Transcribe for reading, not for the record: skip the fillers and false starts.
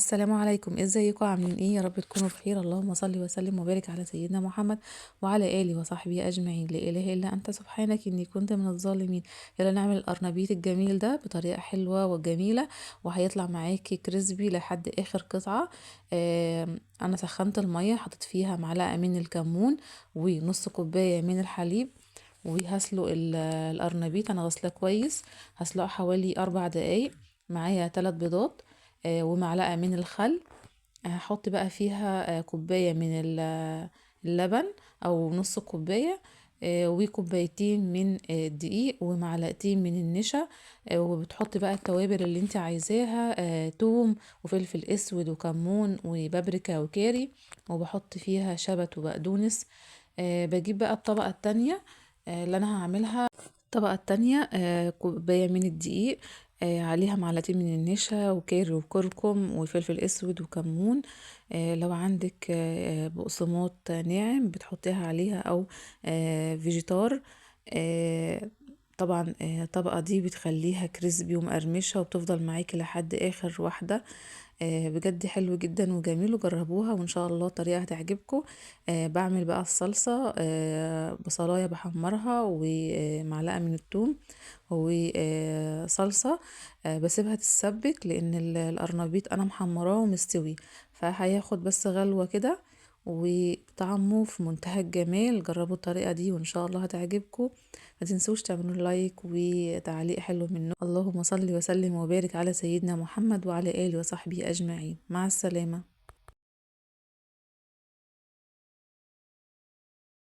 السلام عليكم، ازيكم؟ عاملين ايه؟ يا رب تكونوا بخير. اللهم صل وسلم وبارك على سيدنا محمد وعلى اله وصحبه اجمعين. لا اله الا انت سبحانك اني كنت من الظالمين. يلا نعمل القرنبيط الجميل ده بطريقة حلوة وجميلة، وهيطلع معاكي crispy لحد اخر قطعه. انا سخنت المية، حطيت فيها معلقه من الكمون ونص كوباية من الحليب، وهسلق القرنبيط. انا غسلاه كويس، هسلقه حوالي 4 دقايق. معايا 3 بيضات، ومعلقة من الخل. هحط بقى فيها كوباية من اللبن او نص كوباية، وكوبايتين من الدقيق ومعلقتين من النشا، وبتحطي بقى التوابل اللي انت عايزاها، توم وفلفل اسود وكمون وبابريكا وكاري، وبحط فيها شبت وبقدونس. بجيب بقى الطبقة التانية، اللي انا هعملها. الطبقة التانية، كوباية من الدقيق، عليها معلقتين من النشا وكاري وكركم وفلفل اسود وكمون. لو عندك بقسماط ناعم بتحطيها عليها، او فيجيتار. طبعا، الطبقة دي بتخليها كريسبي ومقرمشة وبتفضل معاكي لحد اخر واحدة. بجد حلو جدا وجميل، وجربوها وان شاء الله الطريقة هتعجبكم. بعمل بقى الصلصة، بصلاية بحمرها ومعلقة من الثوم وصلصة، بسيبها تتسبك لان القرنبيط انا محمراه ومستوي، فهياخد بس غلوة كده وطعمه في منتهى الجمال. جربوا الطريقة دي وان شاء الله هتعجبكم. ما تنسوش تعملوا لايك وتعليق حلو منه. اللهم صل وسلم وبارك على سيدنا محمد وعلى آله وصحبه أجمعين. مع السلامة.